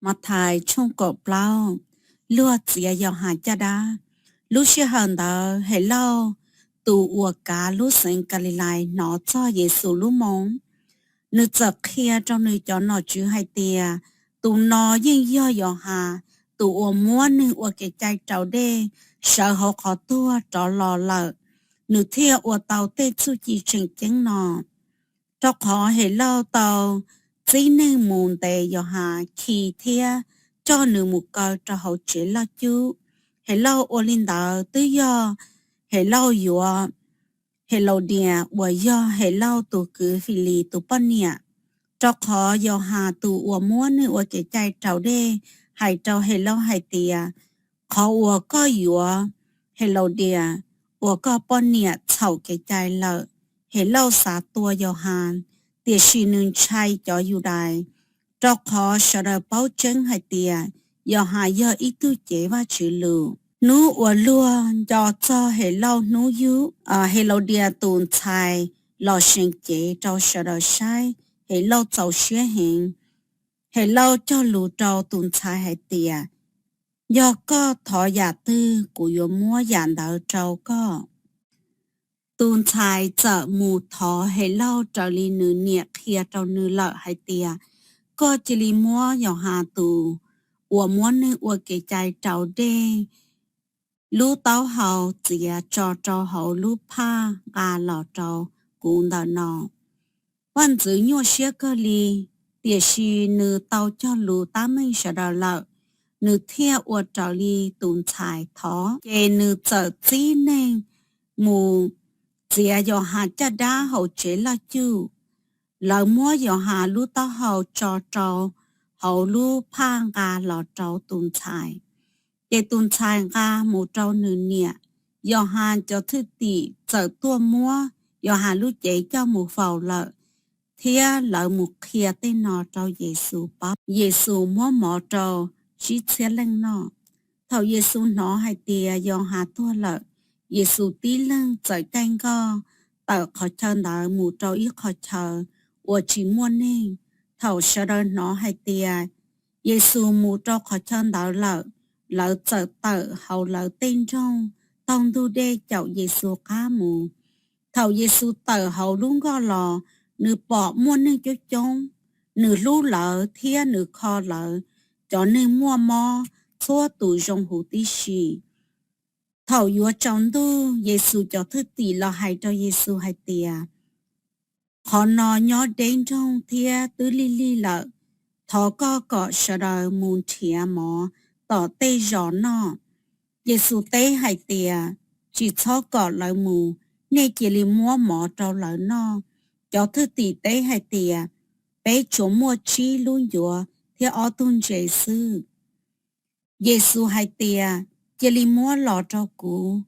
Mathais tshooj kaum plaub. Luag txiav Yauhas caj dab. Lub sij hawm ntawd Helauj tus uas kav lub xeev Kalilais hnov txog Yexus lub moo, nws txawm qhia rau nws cov nom tswv hais tias, Tus no yeej yog Yauhas tus uas muab neeg ua kev cai raus dej sawv hauv qhov tuag rov los lawm, nws thiaj ua tau tej txuj ci tseem ceeb no. Rau qhov Helauj tau txib neeg mus ntes Yauhas khi thiab coj nws mus kaw rau hauv tsev loj cub. Helauj ua li ntawd twb yog Helauj yuav Helaudias uas yog Helauj tus kwv Filis tus poj niam, rau qhov Yauhas tus uas muab neeg ua kev cai raus dej hais rau Helauj hais tias, Qhov uas koj yuav Helaudias ua koj poj niam txhaum kev cai lawm. Helauj xav tua Yauhas, tiam sis nws ntshai cov Yudais, rau qhov sawv daws paub tseeb hais tias Yauhas yog ib tug cev Vajtswv lus. Hnub uas luag nco txog Helauj hnub yug, Helaudias tus ntxhais los seev cev rau sawv daws saib, Helauj txaus siab heev. Helauj cog lus rau tus ntxhais hais tias, Yog koj thov yam twg, kuv yuav muab yam ntawd rau koj. Tus ntxhais txawm mus thov Helauj raws li nws niam qhia rau nws lawm hais tias, Koj cia li muab Yauhas tus uas muab neeg ua kev cai raus dej lub taub hau txiav tso rau hauv lub phaj nqa los rau kuv ntawm no. Vaj ntxwv nyuaj siab kawg li, tiam sis nws tau cog lus tab meeg sawv daws lawm, nws thiaj ua raws li tus ntxhais thov. Ces nws txawm txib neeg mus txiav Yauhas caj dab hauv tsev loj cub. Lawv muab Yauhas lub taub hau tso rau hauv lub phaj nqa los rau tus ntxhais, ces tus ntxhais nqa mus rau nws niam. Yauhas cov thwj tim txawm tuaj muab Yauhas lub cev coj mus faus lawm, thiab lawv mus qhia tej no rau Yexus paub. Yexus muab mov rau tsib txhiab leej noj. Thaum Yexus hnov hais tias Yauhas tuag lawm, Yexus tib leeg txawm caij nkoj tawm qhov chaw ntawd mus rau ib qhov chaw uas tsis muaj neeg. Thaum sawv daws hnov hais tias Yexus mus rau qhov chaw ntawd lawm, lawv txawm tawm hauv lawv tej nroog taug ntug dej caum Yexus qab mus. Thaum Yexus tawm hauv lub nkoj los, nws pom muaj neeg coob coob, nws hlub lawv thiab nws kho lawv cov neeg muaj mob txhua tus zoo huv tib si. Thaum yuav tsaus ntuj, Yexus cov thwj tim los hais rau Yexus hais tias, Qhov no nyob deb nroog thiab twb lig lig lawm, thov koj kom sawv daws mus nrhiav mov tom tej zos noj. Yexus teb hais tias, Tsis txhob kom lawv mus, nej cia li muab mov rau lawv noj. Cov thwj tim teb hais tias, Peb tsuas muaj tsib lub ncuav thiab ob tug ntses xwb. Yexus hais tias, Cia li muab los rau kuv.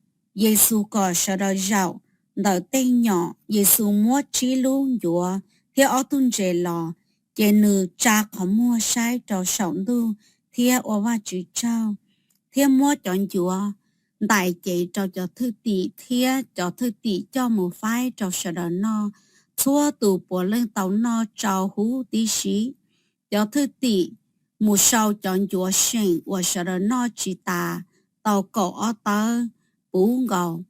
Yexus kom sawv daws zaum ntawm tej nyom, Yexus muab tsib lub ncuav thiab ob tug ntses los, ces nws tsa qhov muag saib rau saum ntuj thiab ua Vajtswv tsaug, thiab muab cov ncuav ntais cev rau cov thwj tim, thiab cov thwj tim coj mus faib rau sawv daws noj. Txhua tus puav leej tau noj tsau huv tib si. Cov thwj tim mus sau cov ncuav seem uas sawv daws noj tsis tas tau kaum ob tawb puv nkaus.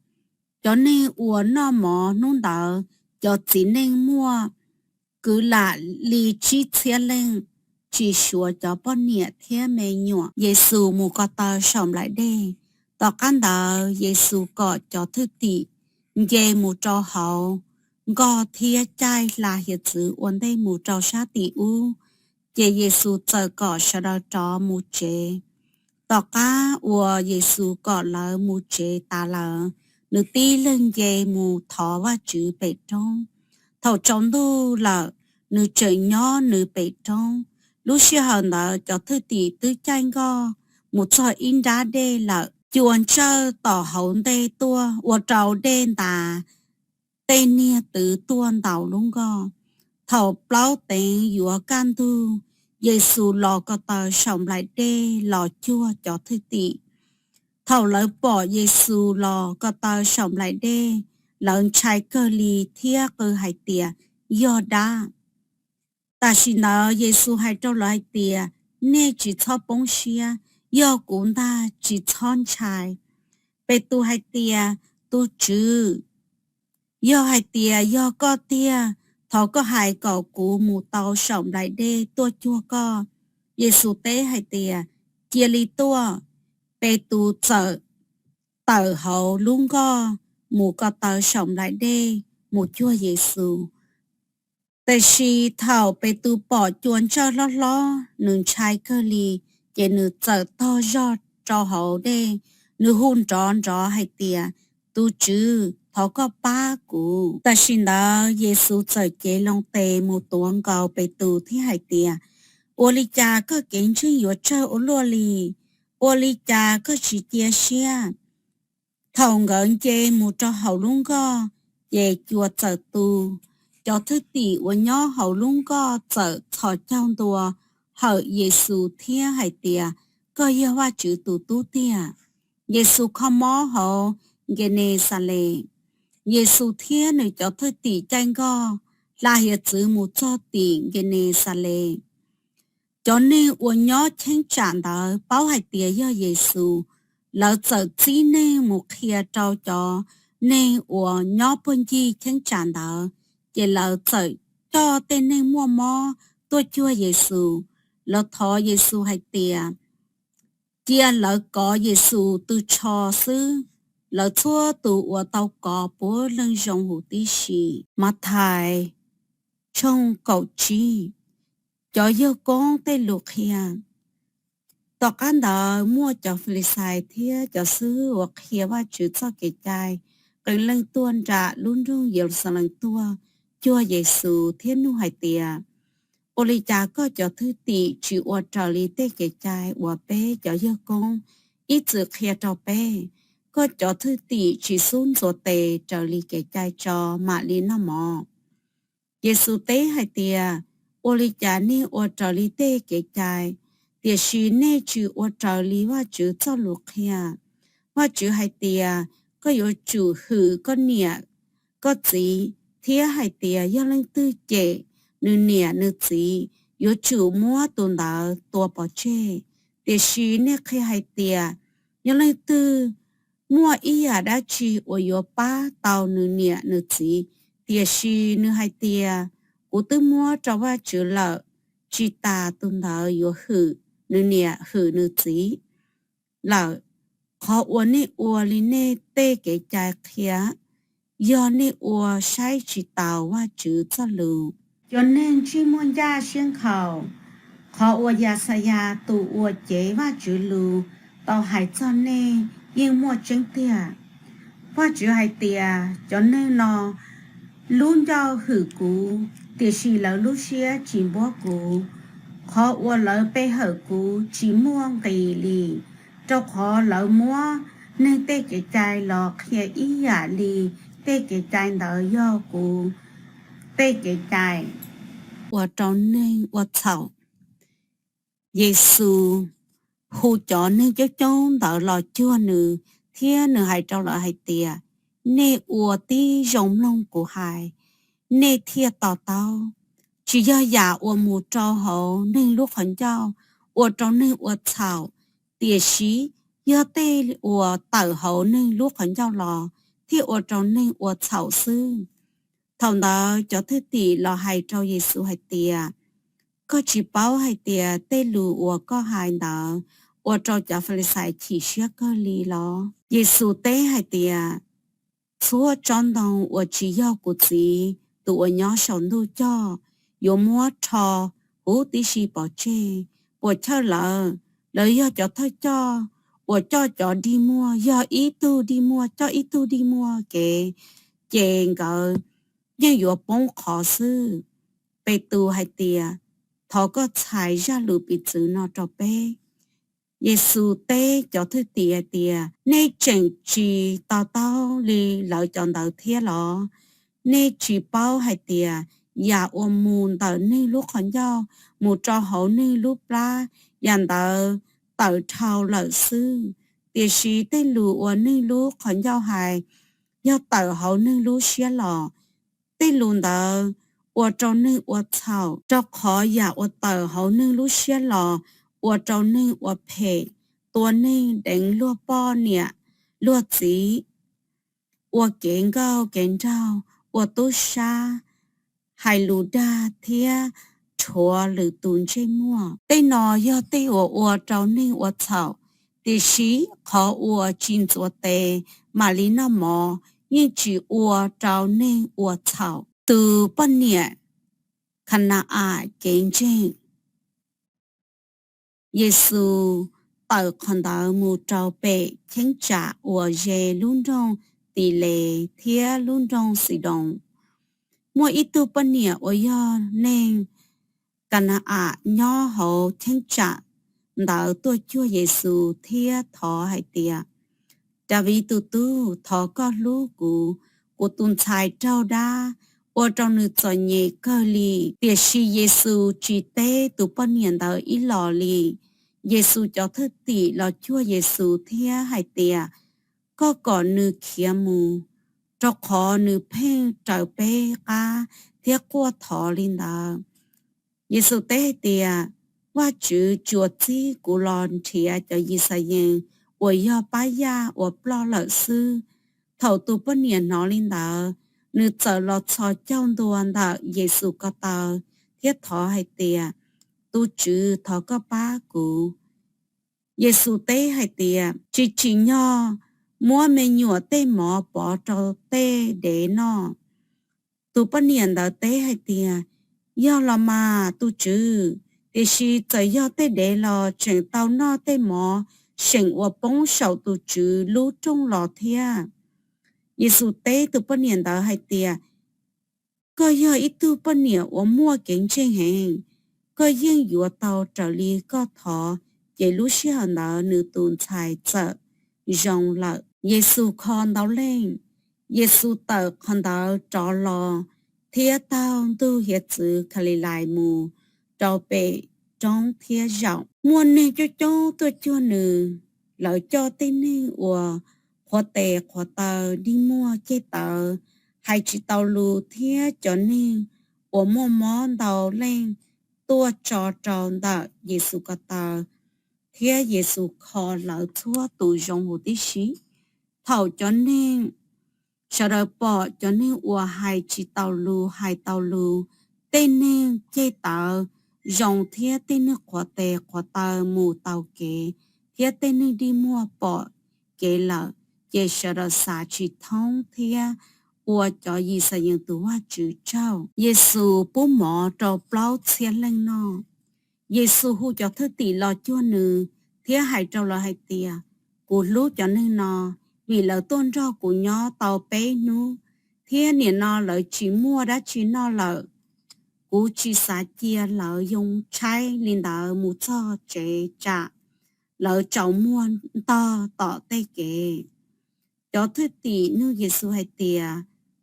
Cov neeg uas noj mov hnub ntawd, cov txiv neej muaj kwv lam li tsib txhiab leej, tsis suav cov poj niam thiab me nyuam. Yexus mus ko taw saum nplaim dej. Tom qab ntawd Yexus kom cov thwj tim nce mus rau hauv nkoj thiab caij hla hiav txwv ua ntej mus rau sab tim ub, ces Yexus txawm kom sawv daws rov mus tsev. Tom qab uas Yexus kom lawv mus tsev tas lawm, nws tib leeg nce mus thov Vajtswv pem roob. Thaum tsaus ntuj lawm, nws tseem nyob nws pem roob. Lub sij hawm ntawd cov thwj tim twb caij nkoj mus txog ib nrab dej lawm. Cua ntsawj tom hauv ntej tuaj ua rau dej ntas, tej niag twv tuaj ntaus lub nkoj. Thaum plaub teev yuav kaj ntug, Yexus los ko taw saum nplaim dej los cuag cov thwj tim. Thaum lawv pom Yexus los ko taw saum nplaim dej, lawv ntshai kawg li thiab qw hais tias, Yog dab! Tam sim ntawd Yexus hais rau lawv hais tias, Nej tsis txhob poob siab, yog kuv ntag, tsis txhob ntshai. Petus hais tias, Tus Tswv, yog hais tias yog koj tiag, thov koj hais kom kuv mus tau saum nplaim dej tuaj cuag koj. Yexus teb hais tias, Cia li tuaj. Petus txawm tawm hauv lub nkoj mus ko taw saum nplaim dej mus cuag Yexus. Tiam sis thaum Petus pom cua ntsawj hlob hlob, nws ntshai kawg li, ces nws txawm tog zog rau hauv dej, nws hu nrov nrov hais tias, Tus Tswv, thov koj pab kuv! Tam sim ntawd Yexus txawm cev loo tes mus tuav nkaus Petus thiab hais tias, Ua li cas koj kev ntseeg yuav tsawg ua luaj li? Ua li cas koj tsis cia siab? Thaum nkawd nce mus rau hauv lub nkoj, ces cua txawm tu. Cov thwj tim uas nyob hauv lub nkoj txawm txhos caug ntua hawm Yexus thiab hais tias, Koj yog Vajtswv tus Tub tiag! Yexus kho mob hauv Nkenexales. Yexus thiab nws cov thwj tim caij nkoj hla hiav txwv mus txog tim Nkenexales. Cov neeg uas nyob cheeb tsam ntawd paub hais tias yog Yexus, lawv txawm txib neeg mus qhia rau cov neeg uas nyob puag ncig cheeb tsam ntawd. Ces lawv txawm coj tej neeg muaj mob tuaj cuag Yexus. Lawv thov Yexus hais tias, cia lawv kov Yexus tw tsho xwb. Lawv txhua tus uas tau kov puav leej zoo huv tib si. Mathais tshooj kaum tsib. Cov yawg koob tej lus qhia. Tom qab ntawd muaj cov Falixais thiab cov xib hwb uas qhia Vajtswv txoj kev cai qee leej tuaj nram lub nroog Yeluxalees tuaj cuag Yexus thiab nug hais tias, Ua li cas koj cov thwj tim tsis ua raws li tej kev cai uas peb cov yawg koob ib txwm qhia rau peb? Koj cov thwj tim tsis xub ntxuav tes raws li kev cai tso mam li noj mov? Yexus teb hais tias, Ua li cas nej ua raws li tej kev cai, tiam sis nej tsis ua raws li Vajtswv txoj lus qhia? Vajtswv hais tias, Koj yuav tsum hwm koj niam koj txiv, thiab hais tias yog leej twg cem nws niam nws txiv, yuav tsum muab tus ntawd tua pov tseg. Tiam sis nej qhia hais tias, yog leej twg muaj ib yam dab tsi uas yuav pab tau nws niam nws txiv, tiam sis nws hais tias, Kuv twb muab rau Vajtswv lawm, tsis tas tus ntawd yuav hwm nws niam hwm nws txiv lawm. Qhov uas nej ua li nej tej kev cai qhia, yog nej ua saib tsis taus Vajtswv txoj lus. Cov neeg ntsej muag ncaj siab nkhaus. Qhov uas Yaxayas tus uas cev Vajtswv lus tau hais txog nej yeej muaj tseeb tiag. Vajtswv hais tias, Cov neeg no lub ncauj hwm kuv, tiam sis lawv lub siab tsis npuab kuv. Qhov uas lawv pe hawm kuv tsis muaj nqis li, rau qhov lawv muab neeg tej kev cai los qhia ib yam li tej kev cai ntawd yog kuv tej kev cai. Ua rau neeg ua txhaum. Yexus hu cov neeg coob coob ntawd los cuag nws, thiab nws hais rau lawv hais tias, Nej ua tib zoo mloog kuv hais, nej thiaj to taub. Tsis yog yam uas mus rau hauv neeg lub qhov ncauj ua rau neeg ua txhaum, tiam sis yog tej uas tawm hauv neeg lub qhov ncauj los thiaj ua rau neeg ua txhaum xwb. Thaum ntawd cov thwj tim los hais rau Yexus hais tias, Koj tsis paub hais tias tej lus uas koj hais ntawd ua rau cov Falixais chim siab kawg li los? Yexus teb hais tias, Txhua tsob ntoo uas tsis yog kuv Txiv tus uas nyob saum ntuj cog yuav muab rho huv tib si pov tseg. Puas chawj lawv, lawv yog cov thawj coj uas coj cov dig muag, yog ib tug dig muag coj ib tug dig muag kev, ces nkawd yeej yuav poob qho xwb. Petus hais tias, Thov koj txhais zaj lus piv txwv no rau peb. Yexus teb cov thwj tim hais tias, Nej tseem tsis to taub li lawv cov ntawd thiab los? Nej tsis paub hais tias yam uas mus ntawm neeg lub qhov ncauj mus rau hauv neeg lub plab, yam ntawd tawm dhau lawm xwb. Tiam sis tej lus uas neeg lub qhov ncauj hais yog tawm hauv neeg lub siab los. Tej lus ntawd ua rau neeg ua txhaum, rau qhov yam uas tawm hauv neeg lub siab los ua rau neeg ua phem, tua neeg, deev luag poj niam luag txiv, ua kev nkauj kev nraug, ua tub sab, hais lus dag thiab rhuav lwm tus ntsej muag. Tej no yog tej uas ua rau neeg ua txhaum, tiam sis qhov uas tsis ntxuav tes mam li noj mov yeej tsis ua rau neeg ua txhaum. Tus poj niam Khana-as kev ntseeg. Yexus tawm qhov ntawd mus rau pem cheeb tsam uas ze lub nroog Tiles thiab lub nroog Xidoos. Muaj ib tug poj niam uas yog neeg Khana-as nyob hauv cheeb tsam ntawd tuaj cuag Yexus thiab thov hais tias, Daviv tus tub, thov koj hlub kuv, kuv tus ntxhais raug dab, ua rau nws txom nyem kawg li. Tiam sis Yexus tsis teb tus poj niam ntawd ib los li. Yexus cov thwj tim los cuag Yexus thiab hais tias, Koj kom nws khiav mus, rau qhov nws pheej raws peb qab thiab quaj thov li ntawd. Yexus teb hais tias, Vajtswv tsuas txib kuv los nrhiav cov Yixalayees uas yog pab yaj uas ploj lawm xwb. Thaum tus poj niam hnov li ntawd, nws txawm los txhos caug ntua ntawm Yexus ko taw thiab thov hais tias, Tus Tswv, thov koj pab kuv. Yexus teb hais tias, Tsis tsim nyog muab me nyuam tej mov pov rau tej dev noj. Tus poj niam ntawd teb hais tias, Yog los mas, tus Tswv, tiam sis txawm yog tej dev los tseem tau noj tej mov seem uas poob saum tus Tswv lub rooj los thiab. Yexus teb tus poj niam ntawd hais tias, Koj yog ib tug poj niam uas muaj kev ntseeg heev, koj yeej yuav tau raws li koj thov. Ces lub sij hawm ntawd nws tus ntxhais txawm zoo lawm. Yexus kho ntau leej. Yexus tawm qhov ntawd rov los thiab taug ntug hiav txwv Kalilais mus rau pem roob thiab zaum. Muaj neeg coob coob tuaj cuag nws, lawv coj tej neeg uas qhuav tes qhuav taw, dig muag ceg tawv, hais tsis tau lus thiab cov neeg uas muaj mob ntau leej tuaj tso rau ntawm Yexus ko taw, thiab Yexus kho lawv txhua tus zoo huv tib si. Thaum cov neeg, sawv daws pom cov neeg uas hais tsis tau lus hais tau lus, tej neeg ceg tawv zoo thiab tej neeg qhuav tes qhuav taw mus tau kev, thiab tej neeg dig muag pom kev lawm, ces sawv daws xav tsis thoob thiab ua cov Yixalayees tus Vajtswv tsaug. Yexus pub mov rau plaub txhiab leej noj. Yexus hu cov thwj tim los cuag nws thiab hais rau lawv hais tias, Kuv hlub cov neeg no, vim lawv tuaj nrog kuv nyob tau peb hnub, thiab nim no lawv tsis muaj dab tsi noj lawm. Kuv tsis xav cia lawv yoo tshaib li ntawd mus txog tsev tsam lawv tsaus muag ntog tom tej kev. Cov thwj tim nug Yexus hais tias,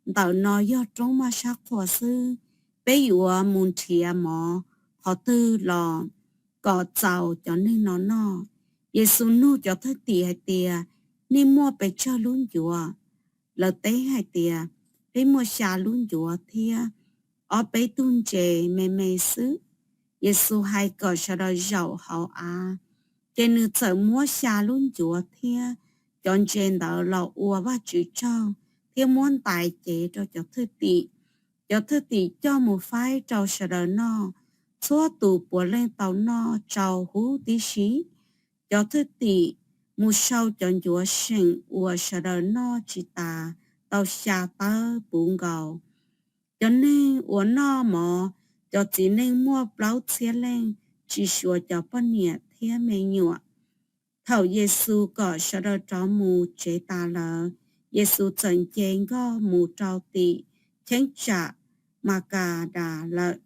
Ntawm no yog roob moj sab qhua xwb, peb yuav mus nrhiav mov qhov twg los kom txaus cov neeg no noj? Yexus nug cov thwj tim hais tias, Nej muaj pes tsawg lub ncuav? Lawv teb hais tias, Peb muaj xya lub ncuav thiab ob peb tug ntses me me xwb. Yexus hais kom sawv daws zaum hauv av, ces nws txawm muab xya lub ncuav thiab cov ntses ntawd los ua Vajtswv tsaug thiab muab ntais cev rau cov thwj tim. Cov thwj tim coj mus faib rau sawv daws noj. Txhua tus puav leej tau noj tsau huv tib si. Cov thwj tim mus sau cov ncuav seem uas sawv daws noj tsis tas tau xya tawb puv nkaus. Cov neeg uas noj mov, cov txiv neej muaj plaub txhiab leej, tsis suav cov poj niam thiab me nyuam. Thaum Yexus kom sawv daws rov mus tsev tas lawm, Yexus txawm nce nkoj mus rau tim cheeb tsam Makedas lawm.